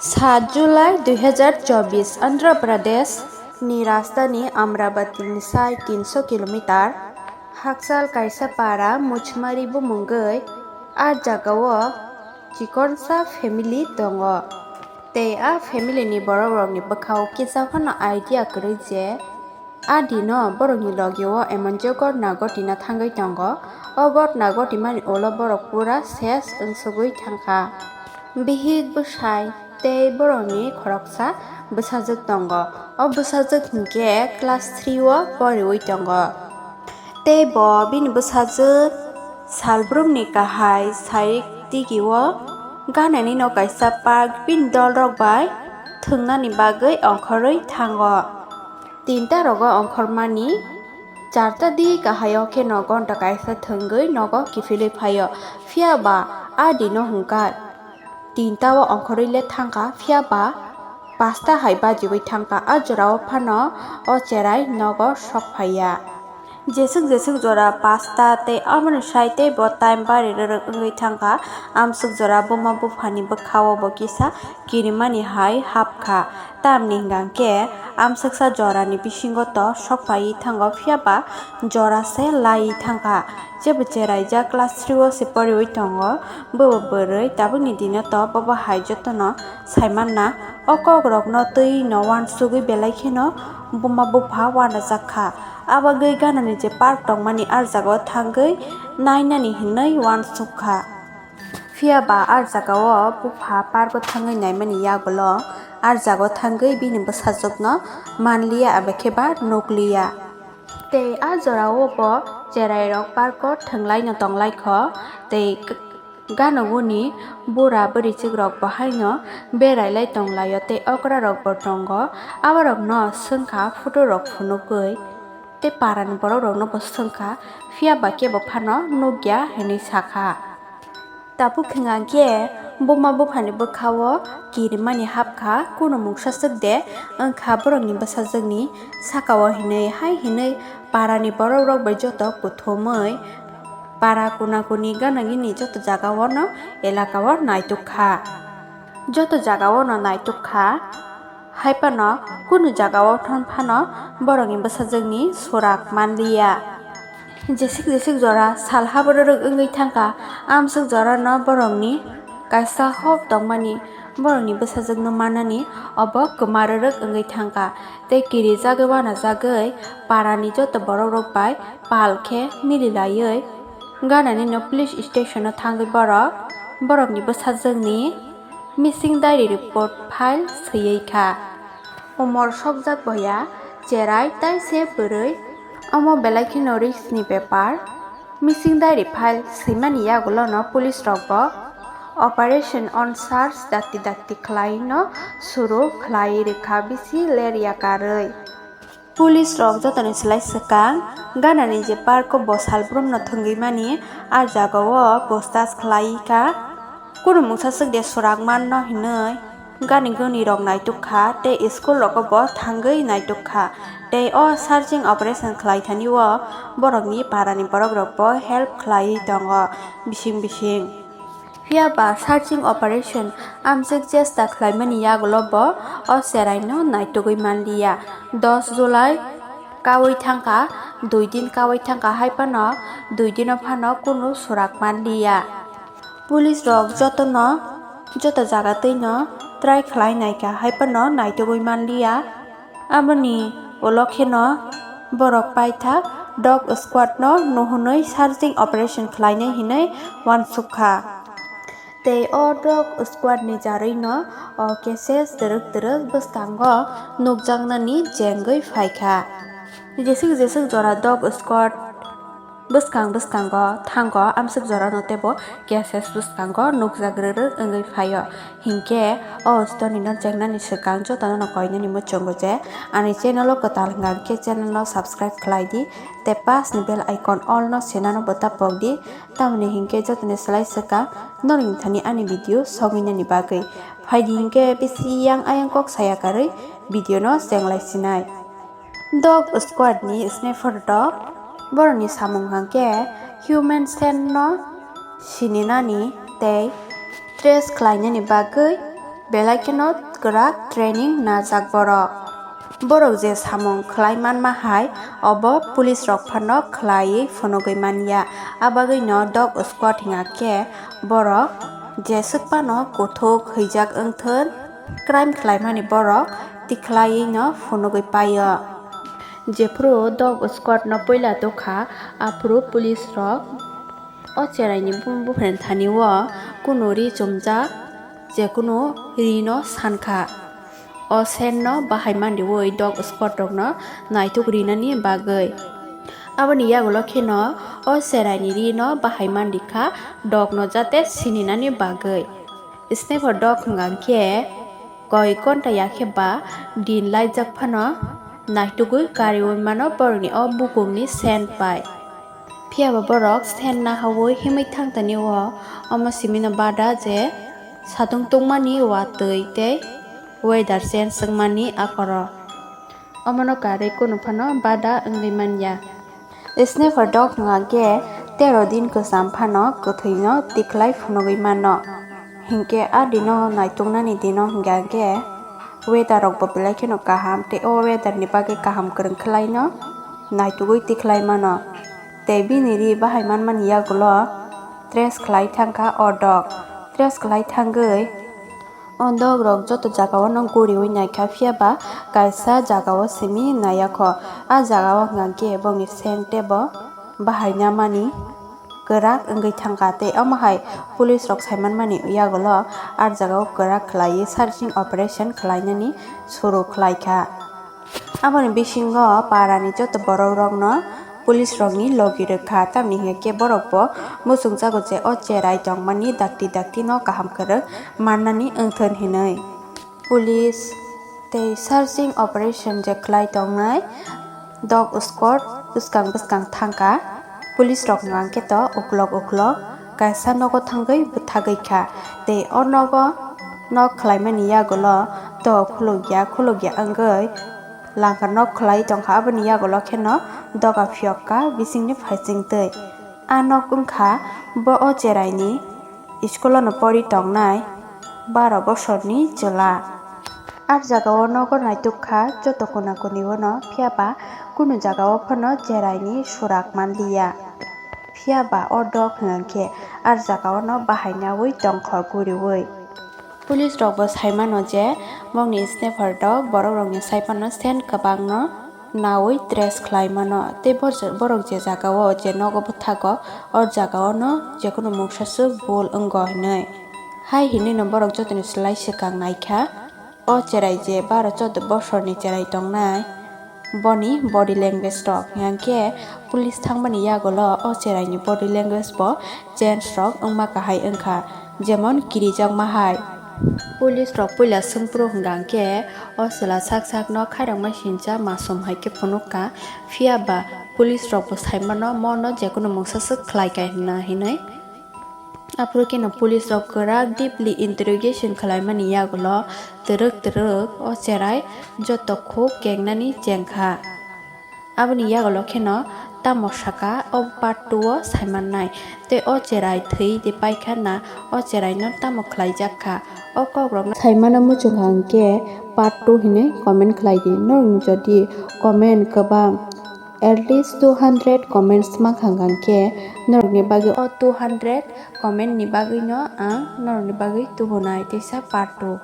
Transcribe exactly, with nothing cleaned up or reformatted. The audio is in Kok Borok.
Sat July dui hazar chobbish, Andhra Pradesh ni rajdhani Amravati ni sai tinso kilometer hakchal kaisa para Muchmari bumungwi a jagao chikonsa family tongo. Tei a family ni borok rokni bwkhao kisa phano idea kwrwi je a dino borokni logio emon je ghotna ghotina thangwi tongo. O ghotna ghotimani ulo borok pura ses wngsugwi thangkha. Bihik bwsai tei borokni khoroksa bwsajwk tongo. O bwsajwk hinkhe class three o poriwi tongo. Tei bo bini bwsajwk salbrumni kahai sarik digio ganani no kaisa park bini dolrok bai thwngnani bagwi ongkhorwi thango. Tinta rogo ongkhormani charta di kahai o kheno ghonta kaisa thwngwi nogo kiphilwi phaio. Phiya ba a dino hwnkha tinta o ongkhorwi le thangkha, phiya ba pasta hai bajiwi thangkha. A jorao phano o cherai nogo sok phaiya. Jeswk jeswk jora pasta tei aboni sai tei bo time bari rwrwk wngwi thangkha. Amswk jora buma buphani bwkhao bo kisa kirimani hai hapkha. Tamni hwnkha khe amswksa jorani bisingo to sok phaiwi thango, phiya ba jora se laiwi thangkha. Jebo cheraijak class three o se poriwi tongo, bo bo bwrwi tabukni dino to bobo hai jotono saimanna. O kokrokno twi no uansugwi belai kheno buma bupha uanajak kha. Abagwi ganani je park tongmani a jagao thangwi nainani hinwi uansuk kha. Phiya ba a jagao bupha park o thangwi naimani yagulo a jagao thangwi bini bwsajwkno manliya eba khe ba nukliya. Tei a jorao bo cherairok park o thwnglaino tonglaikho tei Ganogoni bura bwrwichwkrok bo haino berailai tonglaio tei okrarok bo tongo. Aborokno swngkha photo rok phunukgwi tei parani borokrokno bo swngkha, phiya ba kebo phano nukya hinwi sakha. Tabuk hwnkha khe buma buphani bwkhao kirimani hapkha, kunu mungsa swk de wngkha borokni bwsajwkni sakao hinwi hai hinwi parani borokrok bai joto kuthumwi Para kuna kuni gana gini joto jaga o no elaka o naituk kha. Joto jaga o no naituk kha. Hai phano kunu jaga o thon phano borokni bwsajwkni surak manliya. Jesik jesik jora sal habororok wngwi thangkha, amswk jora no borokni kaisa hok tongmani, borokni bwsajwkno manani obo kwma rwrwk wngwi thangkha. Tei kirijagwi uanajagwi parani joto borokrok bai pal khe mililaiwi ganani no police station o thangwi borok, borokni bwsajwkni missing diary report file swiwi kha. Umor sokjak boya, cherai tai se bwrwi, omo belai kheno risk ni bepar. Missing diary file swimani yagulono police rok bo operation on search dakti dakti khlai no suru khlai rwkha bisi ler yakarwi. Police rok jotoni slai swkang ganani je park o bo salbrumno thwngwi mani, a jagao postas khlai kha. Kunu mungsa swk de surak manno hinwi gani guni rok naituk kha tei school rogo bo thangwi naituk kha tei o searching operation khlai thani o borokni parani borok rok bo help khlaiwi tongo bising bising. Phiya ba searching operation amswk chesta khlaimani yagulo bo o cherai no naitugwi manliya. Dos July kawi thangkha, dui din kawi thangkha hai phano dui dino phano kunu surak manliya. Police rok jotono, joto jaga twino try khlai naikha, hai phano naitugwi manliya. Aboni ulo kheno borok paithak dog squad no nuhunwi searching operation khlainai hinwi uansukha. Tei o dog squad ni jarwi no o cases twrwk twrwk bwskango nukjaknani jengwi phaikha. Jeswk jeswk jora dog squad bwskang bwskango thango, amswk jorano teibo cases bwskango nukjak rwrwk wngwi phaio. Hinkhe o story no chengnani swkang jotono no koinani muchungo je ani channel o kwtal hwnkha khe channel no subscribe khlai di tei pass ni bell icon all no senano bwta pok di, tamoni hinkhe jotoni slai swkang norokni thani ani video sogwinani bagwi. Phaidi hinkhe bisi yang ayang kok saya karwi video no chenglai sinai. Dog squad ni sniper dog, borokni samung hwnkhe human scent no sininani tei trace khlainani bagwi Belai kheno kwrak training najak borok. Borok je samung khlai manma hai, obo police rok phano khlaiwi phunugwi manya. A bagwino dog squad hinkha khe borok jeswk phano kuthuk hwijak wngthun, crime khlaimani borok tikhlaiwi no phunugwi paio. Jephuru dog squad no puila tukha, aphuru police rok o cherai ni bu-, buphan thani o kunu ri chumjak, je kunu ri no sankha. O scent no bahai mandiwi dog squad rok no naituk rinani bagwi. Aboni yagulo kheno o cherai ni ri no bahai mandikha dog no jate sininani bagwi. Sniffer dog hwnka khe koi ghonta ya khe ba din laijak phano naitugwi kariui mano borokni o bukungni scent bai. Phiya ba borok scent nahaui himwi thang tani o, omo simi no bada je satung tungmani watwi tei weather change wngmani akhoro. Omono karwi kunu phano bada wngwi manya. Sniffer dog hwnka khe tero din kwcham phano kwthwino tikhlai phunugwi mano. Hinkhe a dino naituknani dino hwnka khe weather rokbo belai kheno kaham tei o weather ni bagwi kaham kwrwng khlaino naitugwi tikhlai mano. Tei bini ri bahai manmani yagulo trace khlai thangkha o dog. Trace khlai thangwi o dog rok joto jagao no guriui naikha, phiya ba kaisa jagao simi naiyakho. A jagao hwnka khe bongni scent teibo bahai namani kwrak wngwi thangkha, tei omo hai police rok saimanmani yagulo a jagao kwrak khlaiwi searching operation khlainani suru khlaikha. Aboni bisingo parani joto borok rokno police rokni logi rwkha, tamni hinkhe borokbo muchungjago je o cherai tongmani dakti dakti no kaham kwrwng mannani wngthun hinwi. Police tei searching operation je khlai tongnai dog squad bwskang bwskang thangkha. Police rok hwnkhe to uklok uklok kaisa nogo thangwi bwthagwi kha, tei o nogo nok khlaimani yagulo to khulukya khulukya wngwi langka nok khlai tongkha. Aboni yagulo kheno doga phiyok kha bisingni phaisingtwi. A nok wngkha bo o cheraini school-o no pori tongnai baro bosorni chwla. A jagao nogo naituk kha joto kona koni o no, phiya ba kunu jagao phano cheraini surak manliya. Phiya ba o dog hwnkhe a jagao no bahai naui tongkha guriui. Police rok bo sai mano je bongni sniffer dog borok rokni sai phano scent kwbang no naui trace khlai mano, tei bo-, borok je jagao je nogo bwthago o jagao no jekunu mungsa swk bul wngo hinui. Hai hinui no borok jotoni slai swkang naikha. O cherai je baro choudo bosorni cherai tongnai, boni body language rok, hingkhe police thangmani yagulo o cheraini body language bo change rok wngma kahai wngkha, jemon kirijakma hai. Police rok puila swngphuru hwnkha hwnkhe o chwla sak sakno khairokma sincha masum hai khe phunukha, phiya ba police rok bo saimano mono jekunu mungsa swk khlai kai hwnna hinwi. Aphuru kheno police rok kwrak deeply interrogation khlaimani yagulo twrwk twrwk o cherai joto khuk kengnani chengkha. Aboni yagulo kheno tamo saka o part two o saimannai, tei o cherai thwi de paikha na o cheraino tamo khlaijak kha. O kokrokno saimano muchungkha hwnkhe part two hinwi comment khlai di. Norokni jodi comment kwbang, at least two hundred comments mankha hwnkhe norokni bagwi o two hundred comment ni bagwino ang norokni bagwi tubunai teisa part two.